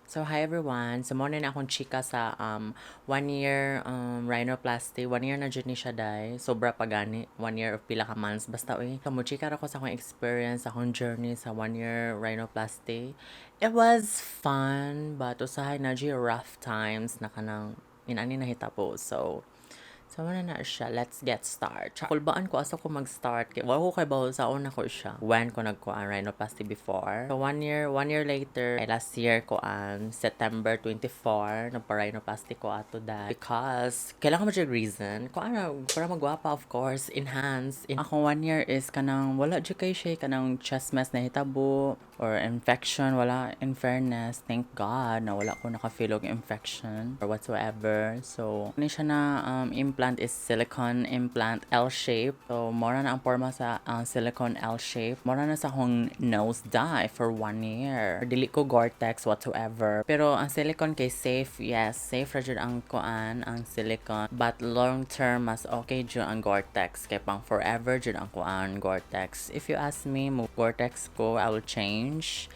So hi, everyone. So mao na akong chika sa one year rhinoplasty. One year na jud ni siya, day. Sobra pa gani. One year of pila ka months. Basta uy. So mo chika ra ko sa akong experience, sa akong journey sa one year rhinoplasty. It was fun, but usahay na jud rough times na kanang inani nahitabo. So mao na siya. Let's get start. Kulbaan ko asa ko mag-start. Kay wala ko kaybawo unsaon nako siya when ko nagkuan rhinoplasty before. So one year later, ay last year ko ang September 24, nagpa-rhinoplasty ko ato dahil because kailangan mo jud reason. Ko ano, para magwapa, of course, enhance. In akong one year is kanang wala jud kay siya kanang chest mess na hitabo or infection, wala, in fairness. Thank God na wala ko naka-feel og infection or whatsoever. So, ano siya na implant is silicone implant L shape. So, mora na ang forma sa silicone L shape. Mora na sa akong nose dye for one year. Dili ko Gore-Tex whatsoever. Pero ang silicone kay safe, yes, safe ra jud ang kuan, ang silicone. But long term, mas okay jud ang Gore-Tex. Kay pang forever jud ang kuan Gore-Tex. If you ask me, mo Gore-Tex ko, I will change.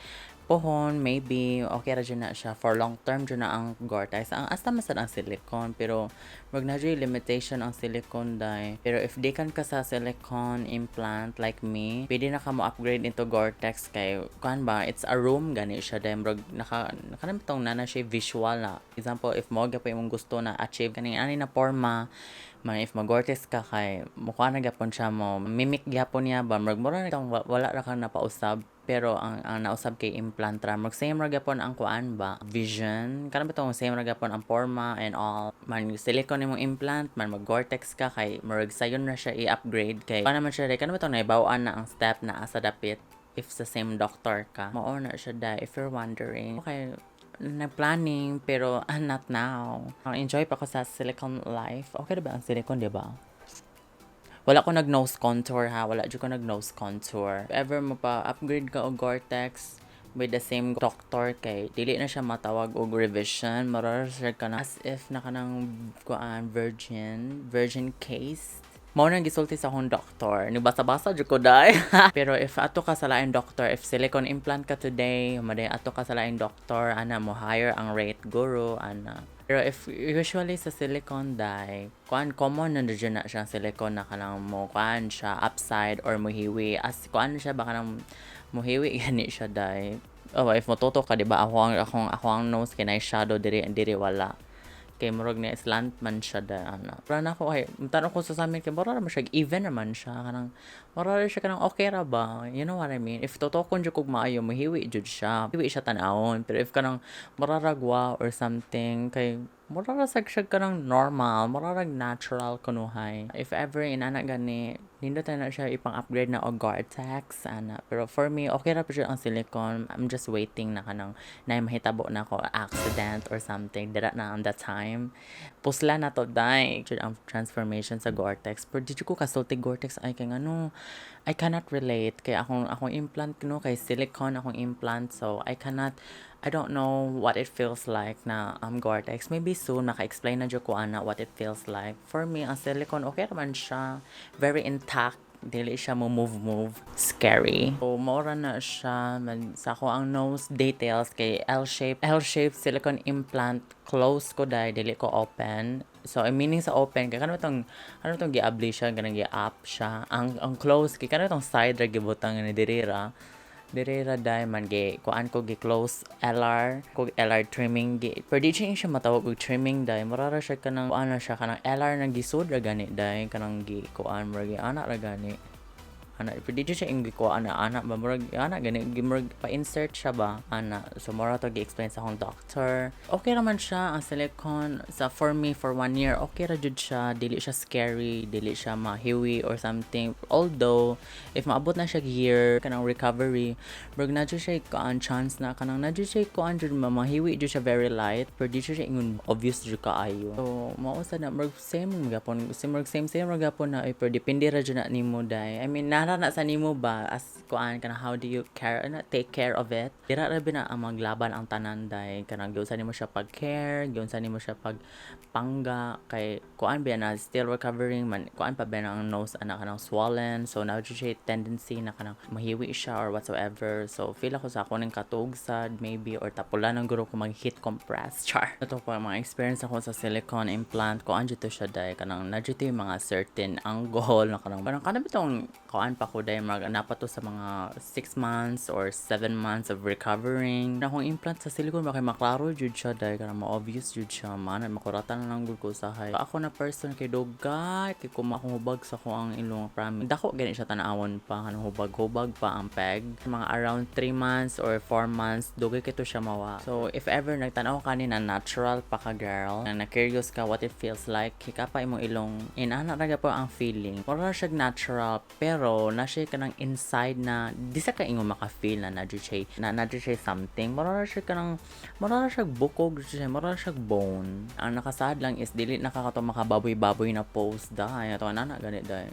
Pohon, maybe, okay ra jud na siya. For long term jud na ang Gore-Tex. Ang asta man sad ang silicone, pero wag na jud limitation ang silicone dai. Pero if di kan ka sa silicone implant like me, pwede na ka mo upgrade into Gore-Tex kay kuan ba, it's a room gani siya dai. Murag naka naka na na siya visual na. Example, if mo gyapon imong gusto na achieve kaning ani na forma, man if mag Gore-Tex ka kay mukha na gyapon siya mo mimic gyapon niya ba, murag mura na itong wala ra ka napausab, pero ang nausab kay implant ra. Murag same ra gyapon ang kuan ba, vision kana ba tong same ra gyapon ang forma and all. Man silicone imong implant man, mag Gore-Tex ka kay murag sayon ra siya i-upgrade kay kuan naman siya kana ba tong naibaw-an na ang step na asa dapit if sa same doctor ka. Mao na siya da if you're wondering. Okay, nag-planning pero not now. Enjoy pa ko sa silicone life. Okay na ba ang silicone, di ba? Wala ko nag nose contour ha. Wala jud ko nag nose contour. If ever mo pa upgrade ka og Gore-Tex with the same doctor kay dili na siya matawag og revision. Mura siya ka na as if na kanang kuan virgin case. Mao nang gisulti sa akong doktor. Nagbasa-basa jud ko day. Pero if ato ka sa laing doktor, if silicone implant ka today, maday ato ka sa laing doktor, ana mo higher ang rate guro, ana. Pero if usually sa silicone day, kuan common na jud na siya silicone na kanang mo kuan siya upside or muhiwi as kuan siya ba kanang muhiwi gani siya day. Oh, if motuto ka, di ba, ako ang nose kay shadow diri, diri wala kay murag ni slant man siya da ana. Pero na ako ay tanong ko sa amin kay mura man siya even naman siya kanang mura siya kanang okay ra ba? You know what I mean? If totokon jud kog maayo, muhiwi jud siya. Hiwi siya tan-awon. Pero if kanang muraragwa or something kay mura ra sad siya kanang normal, mura rag natural kunuhay. If ever inana gani, nindot na siya ipang-upgrade na og Gore-Tex ana. Pero for me, okay ra pa jud ang silicone. I'm just waiting na kanang na mahitabo na ako accident or something dira na on that time. Pusla na to day. Jud ang transformation sa Gore-Tex. Pero di jud ko kasulti Gore-Tex ay kay ngano I cannot relate kay akong implant no kay silicone akong implant, so I don't know what it feels like na Gore-Tex. Maybe soon maka-explain na jud ko ana what it feels like. For me, ang silicone okay raman siya. Very intact. Dili siya mo move move. Scary. So, mora na siya. Man, sa ako ang nose details kay L shape. L shape silicone implant. Close ko dahil dili ko open. So, ang meaning sa open, kay kano tong giabli siya, ganang gi-up siya. Ang close, kay kano tong side ra gibutang ni diri ra. Diri ra day man gi kuan ko gi close LR ko LR trimming gi, pero di siya matawag og trimming day, mura ra siya kanang kuan na siya kanang LR nang gisud ra gani day, kanang gi kuan mura gi ana ra gani ana, pero di siya ing kuan ana ana ba, murag ana gani gi murag pa-insert siya ba ana. So mura to gi-explain sa akong doctor. Okay raman siya ang silicone sa for me for one year. Okay ra jud siya, dili siya scary, dili siya mahiwi or something, although if maabot na siya year kanang recovery, murag na jud siya kuan chance na kanang na jud siya kuan jud mahiwi jud siya very light, pero di siya ingon obvious jud kaayo. So mao sa na murag same gyapon, murag same same ra gyapon na eh, pero depende ra jud na nimo day. I mean na Inana na sa nimo ba as kuan kana, how do you care ana, take care of it? Dira ra bina ang maglaban ang tanan day, kanang giunsa nimo siya pag care, giunsa nimo siya pag pangga, kay kuan ba na, still recovering man, kuan pa ba na ang nose ana, kanang swollen, so na siya tendency na kanang mahiwi siya or whatsoever. So feel ako sa ako ning katug sad maybe or tapulan ng guro ko mag heat compress, char. Ito po mga experience ako sa silicone implant. Kuan jud to siya day, kanang na jud yung mga certain angle na kanang parang kanang bitong kuan pa ko day, mag napa to sa mga 6 months or 7 months of recovering na akong implant sa silicone ba, kay maklaro jud siya day, kanang ma-obvious jud siya man, makuratan na lang gud ko usahay. Ako na person kay dugay kay kung akong hubag sa ko ang ilong, promise, dako gani siya tan-awon pa, kanang hubag-hubag pa ang peg. Mga around 3 months or 4 months, dugay kito siya mawa. So if ever nagtan-aw ka ni na natural pa ka, girl, na na-curious ka what it feels like, hika pa imong ilong, inana ra po ang feeling. Mura siya natural, pero na siya kanang inside na di sa ka ingon maka-feel na na siya na siya something. Mura ra siya kanang mura ra siya bukog siya, mura ra siya bone. Ang nakasaad lang is dili na ka kato makababoy-baboy na pose dahay ato ana gani day.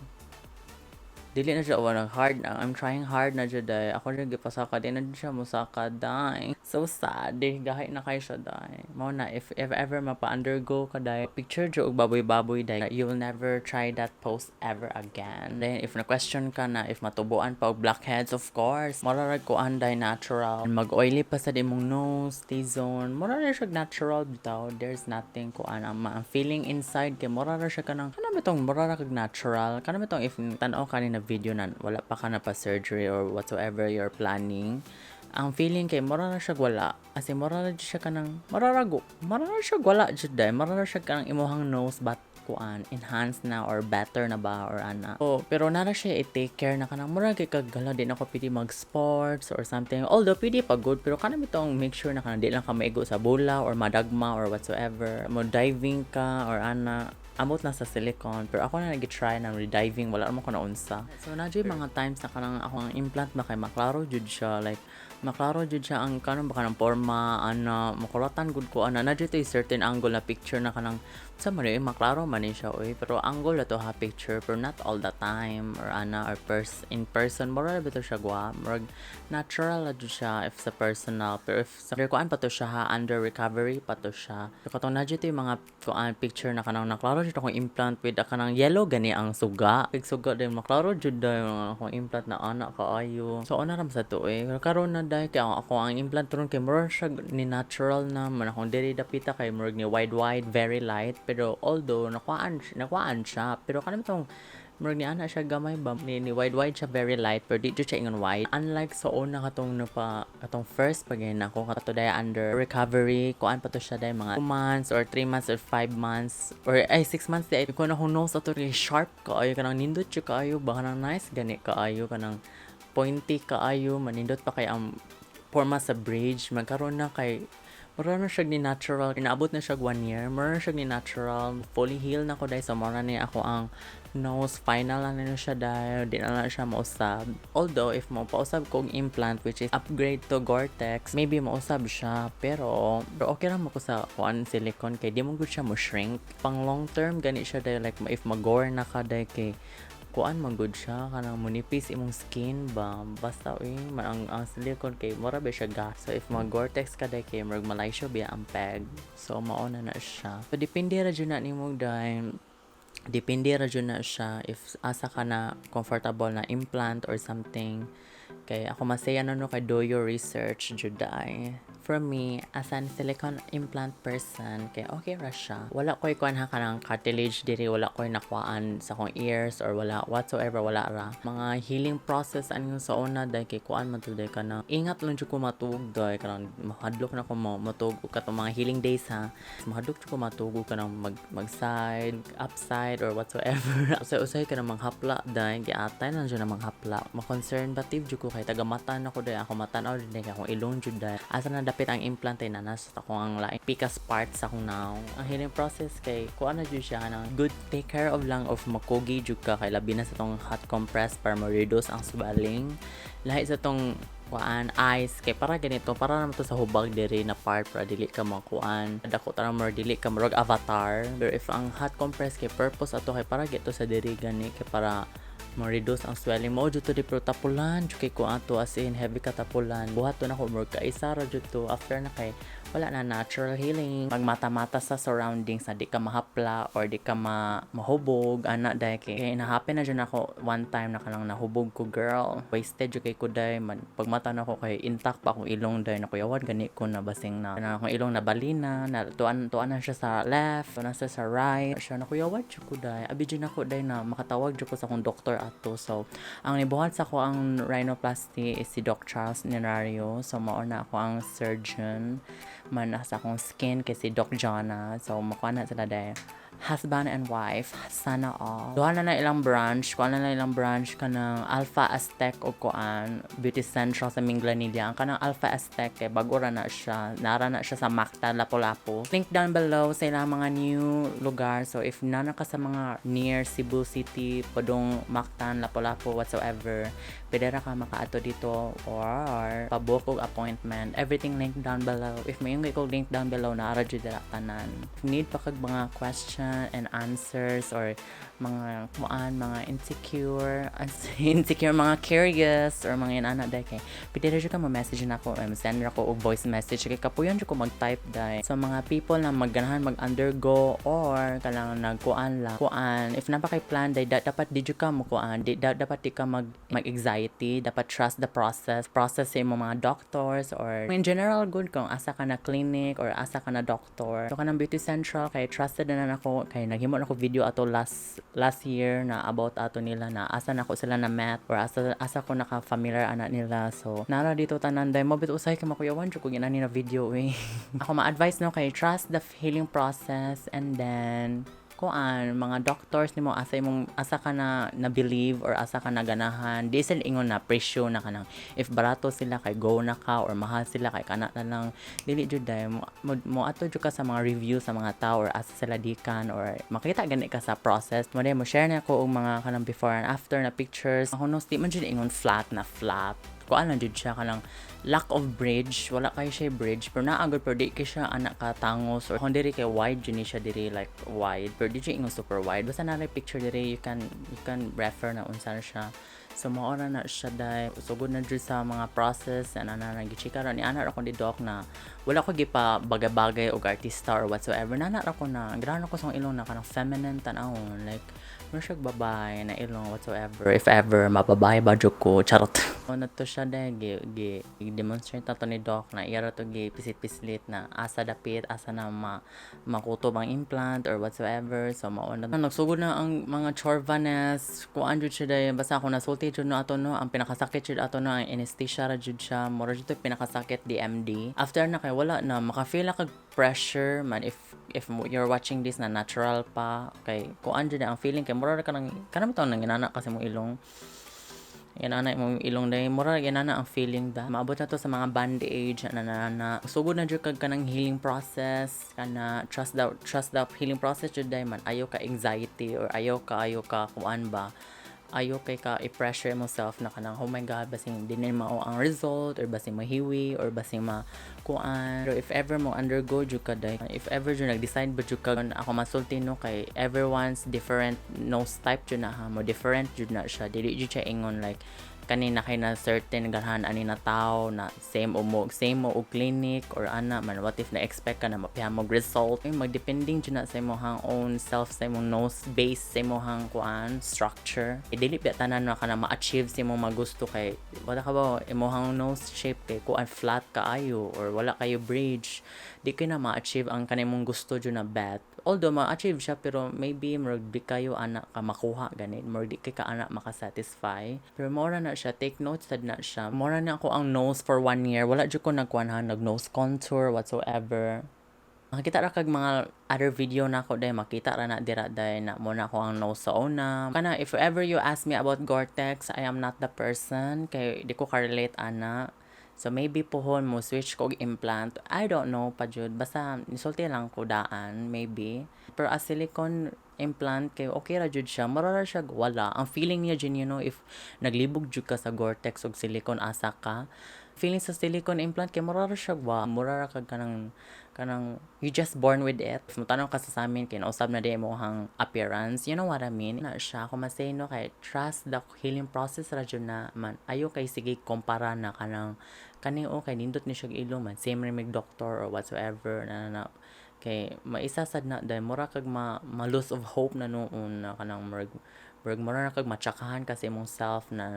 Dili na siya wala hard na. I'm trying hard na jud day. Ako jud gipasaka, di na jud siya mosaka day. So sad eh, gahi na kay siya day. Mao na if ever mapa-undergo ka day, picture jud og baboy-baboy day. You will never try that pose ever again. Then if na question ka na if matubuan pa og blackheads, of course. Mura rag kuan day, natural. Mag-oily pa sa imong nose, T-zone. Mura na siya natural bitaw. There's nothing kuan ang feeling inside kay mura ra siya kanang kanang bitong mura ra kag natural. Kanang bitong if tan-aw ka ni na video na wala pa ka na pa surgery or whatsoever you're planning, ang feeling kay mura na siya wala, as in mura na siya kanang mura ra siya wala jud day. Mura ra siya kanang imuhang nose but kuan, enhanced na or better na ba or ana. So, pero nara siya i-take care na kanang mura kay kag gala, di na ko pwede mag sports or something, although pwede pa good, pero kanang itong make sure na kanang di lang ka maigo sa bola or madagma or whatsoever, mo diving ka or ana. Amot na sa silicone, pero ako na nag-try na diving, wala naman ko naunsa. So na jud mga times na kanang ako ang implant ba kay maklaro jud siya, like maklaro jud siya ang kanang ba kanang porma ana, makuratan gud ko ana. Na jud certain angle na picture na kanang sa man eh, maklaro man ni siya oy, pero angle na to ha picture, pero not all the time or ana or in person mura ba to siya gwa, murag natural na jud siya if sa personal. Pero if sa kuan pa to siya ha, under recovery pa to siya. So katong na jud yung mga kuan picture na kanang naklaro jud akong implant with a kanang yellow gani ang suga. Kay suga din maklaro jud day mga akong implant na ana kaayo. So una ram sa to eh. Pero karon na day kay ako ang implant ron kay mura siya ni natural na man. Akong diri dapita kay murag ni wide wide, very light, pero although nakuhaan siya, pero kanang itong murag ni ana siya gamay ba, ni wide wide siya, very light, pero di jud siya ingon wide, unlike sa una katong napa katong first pag ako kato day under recovery. Kuan pa to siya day, mga 2 months or 3 months or 5 months or ay 6 months day ko na akong nose ato rin sharp kaayo, kanang nindot siya kaayo ba, kanang nice gani kaayo, kanang pointy kaayo, manindot pa kay ang forma sa bridge. Magkaroon na kay mura na siya ni natural. Inaabot na siya one year, mura na siya ni natural, fully healed na ko dahil. So mura ni ako ang nose, final na na siya dahil di na lang siya mausab. Although if mo pausab kong implant, which is upgrade to Gore-Tex, maybe mausab siya, pero okay ra mo ko sa kuan silicone kay di mo gud siya mo shrink. Pang long term gani siya dahil, like if magore na ka dahil kay kuan man gud siya, kanang munipis imong skin ba. Basta uy man ang silicone kay mura ba siya gas. So if mag Gore-Tex ka dahil kay murag Malaysia biya ang peg. So mao na na siya. So depende ra jud na nimo dahil, depende ra jud na siya if asa ka na comfortable na implant or something. Kay ako masaya na no kay do your research jud ay. For me as an silicone implant person, kay okay ra siya. Wala ko'y kuan ha, kanang cartilage diri, wala ko'y nakuhaan sa akong ears or wala whatsoever, wala ra. Mga healing process ani sa una dahil kay kuan man to dahil, kanang ingat lang jud ko matug dahil, kanang mahadlok na ko mo matug katong mga healing days ha, mahadlok jud ko matug, kanang mag side upside or whatsoever. Usay-usay ka na manghapla dahil, giatay lang jud na manghapla. Ma-conservative jud ko kay taga mata na ko dahil, ako matan-aw jud kay akong ilong jud dahil asa na dapit ang implant ay na nasa akong ang laing pikas part sa akong naong. Ang healing process kay kuan na jud siya, kanang good take care of lang of makugi jud ka kay labi na sa tong hot compress para ma-reduce ang swelling. Lahi sa tong kuan ice kay para ganito, para naman to sa hubag diri na part, para dili ka makuan dako tara mo, dili ka murag avatar. Pero if ang hot compress kay purpose ato kay para gito sa diri gani kay para Mo reduce ang swelling mo jud to di, pero tapulan jud kay ko ato, as in heavy katapulan. Buhat to nako murag kaisa ra jud to. After na kay wala na, natural healing. Magmata-mata sa surroundings na di ka mahapla or di ka mahubog ana dai, kay nahappen na jud ako one time na kanang nahubog ko, girl. Wasted jud kay ko dai man. Pagmata nako kay intact pa akong ilong dai. Nakuyawan gani ko na basing na akong ilong na balina na tuan tuan na siya sa left, tuan na siya sa right siya. Nakuyawan jud ko dai. Abi jud nako dai na makatawag jud ko sa akong doktor ato. So ang nibuhat sa ako ang rhinoplasty is si Doc Charles Nenario. So mao na ako ang surgeon man sa akong skin kay si Doc Jana. So makuha na sila dai, husband and wife. Sana all. Duha na na ilang branch. Kuha na na ilang branch, kanang Alpha Aztec o kuan Beauty Central sa Minglanilla. Ang kanang Alpha Aztec kay bago ra na siya. Nara na siya sa Mactan, Lapu-Lapu. Link down below sa ilang mga new lugar. So if nana ka sa mga near Cebu City, Podong, Mactan, Lapu-Lapu, whatsoever, pwede ra ka makaato dito or pabook og appointment. Everything link down below. If may yung ko link down below, naara jud dira tanan. If need pa kag mga question and answers or mga kuan, mga insecure insecure, mga curious or mga inana dai, kay pwede ra jud ka mo-message nako, send ra ko og voice message kay kapuyon jud ko mag-type dai. So mga people na magganahan mag-undergo or kanang nagkuan lang kuan, if naa pa kay plan dai, dapat di jud ka mo kuan, di dapat di ka mag anxiety. Dapat trust the process process sa imong mga doctors or in general good kung asa ka na clinic or asa ka na doctor. So kanang Beauty Central kay trusted na nako, kay naghimo na ko video ato last last year na about ato nila, na asa nako sila na met or asa asa ko naka familiar ana nila. So nara dito tanan dai mo bit usay kay makuyawan jud ko ginani na video eh. Ako ma-advise no kay trust the healing process and then kuan, mga doctors nimo, asa imong asa ka na na believe or asa ka na ganahan. Di sila ingon na presyo na kanang if barato sila kay go na ka or mahal sila kay kana na lang. Dili jud dai mo ato jud ka sa mga review sa mga tao or asa sila dikan or makita gani ka sa process mo dai. Mo share na ko og mga kanang before and after na pictures. Ako no, di man jud ingon flat na flat. Kuan lang jud siya, kanang lack of bridge. Wala kay siya bridge, pero naa gud, pero di kay siya ana ka tangos or kung diri kay wide jud ni siya diri, like wide, pero di siya ingon super wide. Basta naa picture diri, you can refer na unsa na siya. So mao ra na siya dai. Sugod na jud sa mga process and ana na gichika ra ni ana ra ko ni doc na wala ko gipa bagay-bagay og artista or whatsoever. Nana ra ko na ganahan ko sa akong ilong na kanang feminine tan-awon, like mura siya babae na ilong whatsoever. If ever mababae ba jud ko, charot. Na to siya dai gi demonstrate na to ni doc na iya ra to gi pisit-pislit na asa dapit, asa na makutob ang implant or whatsoever. So mao na, nagsugod na ang mga chorvanes. Kuan jud siya dai. Basta ako nasulti jud no ato no, ang pinakasakit jud ato no ang anesthesia ra jud siya. Mura jud to pinakasakit, DMD. After na kay wala na, maka-feel kag pressure man. If you're watching this na natural pa kay kuan jud ang feeling, kay mura ra ka nang kanang bitaw nang inana kasi mo ilong, inana imong ilong dai, mura inana ang feeling ba. Maabot na to sa mga band-aid na na na sugod na jud kag kanang healing process. Kana trust the healing process jud dai man. Ayaw ka anxiety or ayaw ka kuan ba, ayaw kay ka i-pressure mo self na kanang, "Oh my God, basing di na mao ang result," or basing mahiwi or basing ma kuan. Pero if ever mo undergo jud ka dai, if ever jud nag-decide ba jud ka, ako masulti no kay everyone's different nose type jud na ha, mo different jud na siya. Dili jud siya ingon like kanina kay na certain ganahan ani na tao na same mo og clinic or ana man. What if na expect ka na mapiha mo result? Ay, magdepending jud na sa imong own self, sa imong nose base, sa imong kuan structure. E, dili ba tanan na kana ma-achieve sa imong magusto, kay wala ka ba imong nose shape kay kuan, flat kaayo or wala kayo bridge, di kay na ma-achieve ang kanimong gusto jud na bet. Although ma-achieve siya, pero maybe murag di kayo ana ka makuha ganit, murag di kay ka ana makasatisfy. Pero mora na siya, take notes sad na siya. Mora na ako ang nose for one year, wala jud ko nagkuan ha, nag nose contour whatsoever. Makita ra kag mga other video na ako dai, makita ra na dira dai na mo na ako ang nose sa una. Kana if ever you ask me about Gore-Tex, I am not the person kay di ko ka-relate ana. So maybe pohon mo switch ko og implant. I don't know pa jud. Basta nisulti lang ko daan maybe. Pero as silicone implant kay okay ra jud siya. Mura ra siya wala. Ang feeling niya jud, if naglibog jud ka sa Gore-Tex og silicone, asa ka. Feeling sa silicone implant kay mura ra siya wa, mura ra kag kanang you just born with it. If motan-aw ka sa samin kay nausab na di imong appearance, you know what I mean? Na siya ako masay no kay trust the healing process ra jud na man. Ayo kay sige kumpara na kanang kani o kay nindot ni siya ilong man, same ra mig doctor or whatsoever na kay maisa sad na dahil mura kag ma lose of hope na noon na kanang murag mura na kag matsakahan ka sa imong self na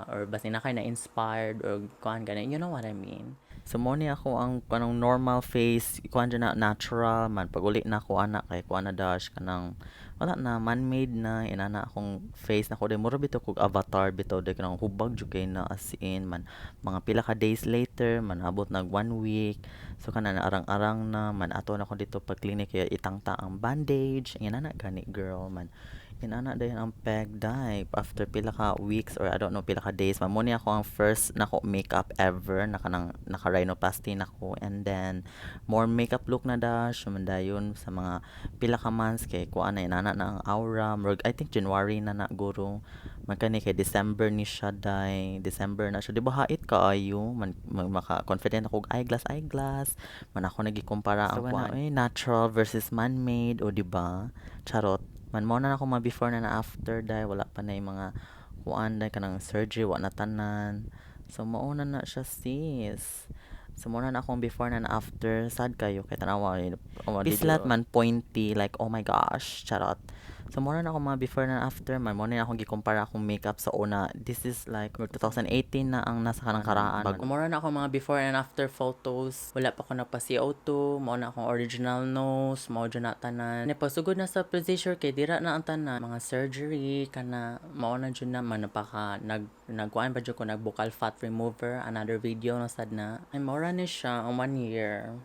or basin na kay na inspired or kuan gani, you know what I mean? So mo ni ako ang kanang normal face kuan na natural man. Pag uli na ako ana kay kuan na dash kanang wala na, man-made na inana akong face nako dai, mura bitaw kog avatar bitaw dai, kanang hubag jud kay na as in man. Mga pila ka days later man, abot nag one week, so kana na arang-arang na man. Ato na ko dito pag clinic kay itangta ang bandage, inana gani girl man, inana dayon ang peg dai after pila ka weeks or I don't know pila ka days man. Mo ni ako ang first nako makeup ever na kanang naka rhinoplasty nako, and then more makeup look na dash man dayon sa mga pila ka months kay kuan na, inana na ang aura. Murag I think January na na guro man kani kay December ni siya day, December na siya, di ba? Hait kaayo man, maka confident ako og eyeglass eyeglass man. Ako nagikumpara ang So, kuan eh, natural versus man-made o di ba? Charot man. Mo na ako mga before na after dai, wala pa na yung mga kuan dai, kanang surgery wa na tanan. So mao na na siya, sis. So mo na akong before na after. Sad kayo kay tanawa eh, oh, bislat man, pointy, like oh my gosh, charot. So mo na ako mga before na after man. Mo na akong gikumpara akong makeup sa una. This is like 2018 na ang nasa kanang karaan. Bago mo na ako mga before and after photos, wala pa ko na pa CO2. Mo na akong original nose, mao jud na tanan. Ne pasugod na sa procedure kay dira na ang tanan mga surgery kana, mao na jud na man. Napaka nagkuan pa jud ko, nag buccal fat remover, another video na sad na. Ay, mao ra ni siya ang one year.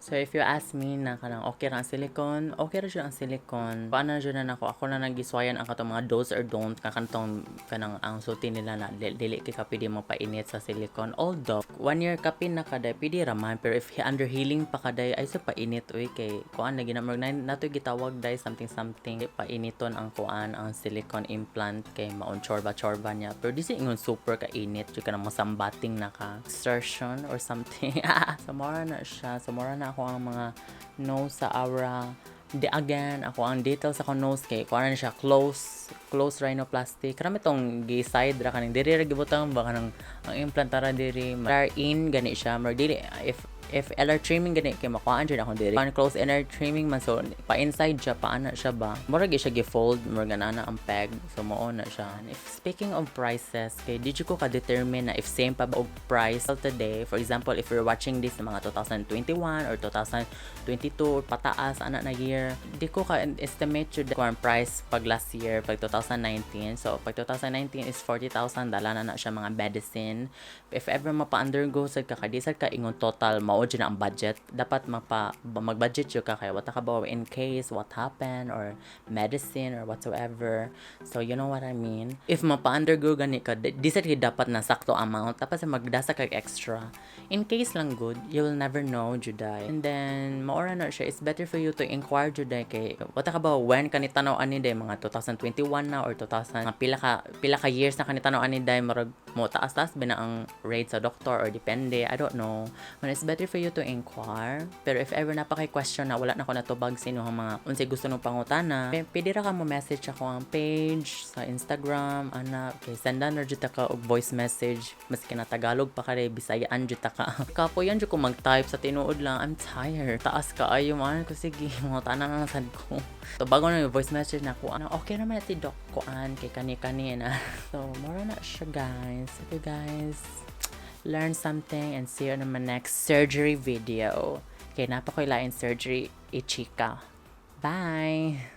So if you ask me na kanang okay ra ang silicone, okay ra jud ang silicone. Paano na jud na nako, ako na nagiswayan ang katong mga do's or don't ka kanang kanang ang sulti nila na dili kay ka pwede mo painit sa silicone. Although one year kapin na kaday pwede ra man, pero if under healing pa kaday ay sa painit uy, kay kuan lagi na murag na natoy gitawag day something something painiton ang kuan ang silicone implant kay maon chorba chorba niya. Pero di siya ingon super kainit jud ka na mosambating na ka exertion or something. So mora na siya. So mora na ako ang mga nose sa aura. Di again, ako ang details ako nose kay kuan na siya, close close rhinoplasty. Karami tong gi-side ra kaning diri ra gibutang ba kanang ang implant ra diri. LR in gani siya. Mer dili if LR trimming gani kay makuhaan jud akong diri. Pan close LR trimming man, so pa inside siya, paana siya ba. Mura gi siya gi-fold, mura ganana ang peg. So mao na siya. And if speaking of prices, kay di jud ko ka-determine na if same pa ba og price today. For example, if you're watching this sa mga 2021 or 2022 or pataas ana na year, di ko ka-estimate jud ang price pag last year, pag 2019. So pag 2019 is 40,000, dala na na siya mga medicine. If ever mapa-undergo sad ka, kay di sad ka ingon total mao jud na ang budget. Dapat mapa mag-budget jud ka kay wala ka ba in case what happened or medicine or whatsoever. So you know what I mean? If mapa-undergo gani ka, di sad kay dapat na sakto amount. Dapat sa magdasa kag extra. In case lang good, you will never know juday. And then maora na siya, it's better for you to inquire juday kay wala ka ba when kani tanaw ani day, mga 2021 na or 2000 mga pila ka years na kani tanaw ani day, murag mo taas-taas ba na ang rate sa doktor or depende, I don't know. But it's better for you to inquire. Pero if ever na pa kay question na wala na ko natubag sa inyong mga unsay gusto nung pangutana, eh, pwede ra ka mo message ako ang page sa Instagram ana kay sendan ra jud ta ka og voice message, maski na Tagalog pa ka, Bisayaan jud ta ka. Kapoyan jud ko mag-type sa tinuod lang. I'm tired. Taas ka ayo man ko, sige, mga tanan na sad ko. So bago na yung voice message na ko, ano, okay naman na si doc kuan kay kani kani na. So mora na siya, guys. If you guys learn something, and see you on my next surgery video. Kay napa ko'y lain surgery ichika. Bye!